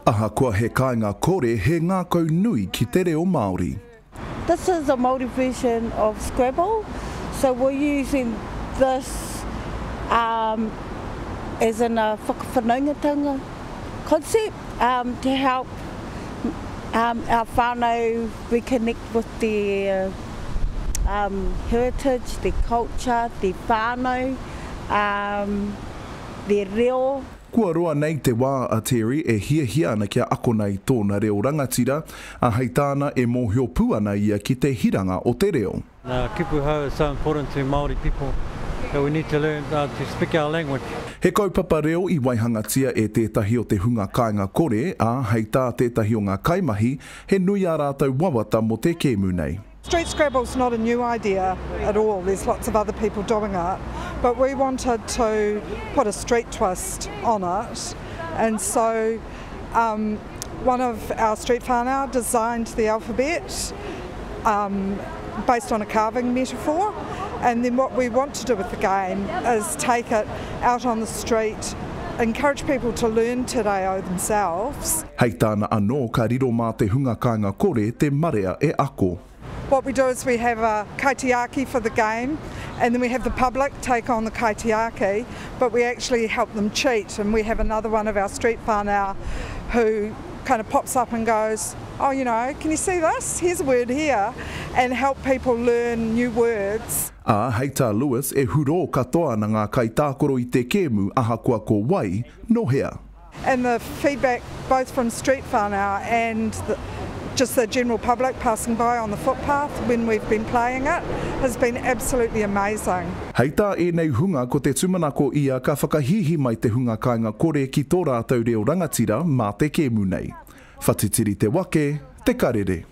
Ahakoa he kāinga kore, he ngākau nui ki te reo Māori. This is a Māori version of Scrabble, so we're using this um, as in a whakawhanaungatanga concept um, to help um, our whānau reconnect with their um, heritage, their culture, their whānau, um, their reo. Kua roa nei te wā a Terry e hiahia ana kia akona i tōna reo rangatira, ā, hei tāna e mōhio pū ana ia ki te hiranga o te reo. Ngā kupu hou is so important to Māori people that we need to learn to speak our language. He kaupapa reo i waihangatia e tētahi o te hunga kāinga kore, ā, hei tā tētahi o ngā kaimahi, he nui ā rātou wawata mō te kēmu nei. Street Scrabble's not a new idea at all, there's lots of other people doing it, but we wanted to put a street twist on it, and so um, one of our street whānau designed the alphabet um, based on a carving metaphor, and then what we want to do with the game is take it out on the street, encourage people to learn te reo themselves. Hei tāna anō, ka riro mā te hunga kāinga kore te marea e ako. What we do is we have a kaitiaki for the game and then we have the public take on the kaitiaki but we actually help them cheat and we have another one of our street whānau who kind of pops up and goes, oh, you know, can you see this? Here's a word here and help people learn new words. Ā, hei tā Lewis, e hurō katoa ana ngā kaitākaro i te kēmu ahakoa ko wai, nō hea. And the feedback both from street whānau and the, just the general public passing by on the footpath when we've been playing it has been absolutely amazing. Hei tā ēnei hunga ko te tūmanako ia ka whakahīhī mai te hunga kāinga kore ki tō rātou reo rangatira mā te kēmu nei. Whatitiri te wake, te karere.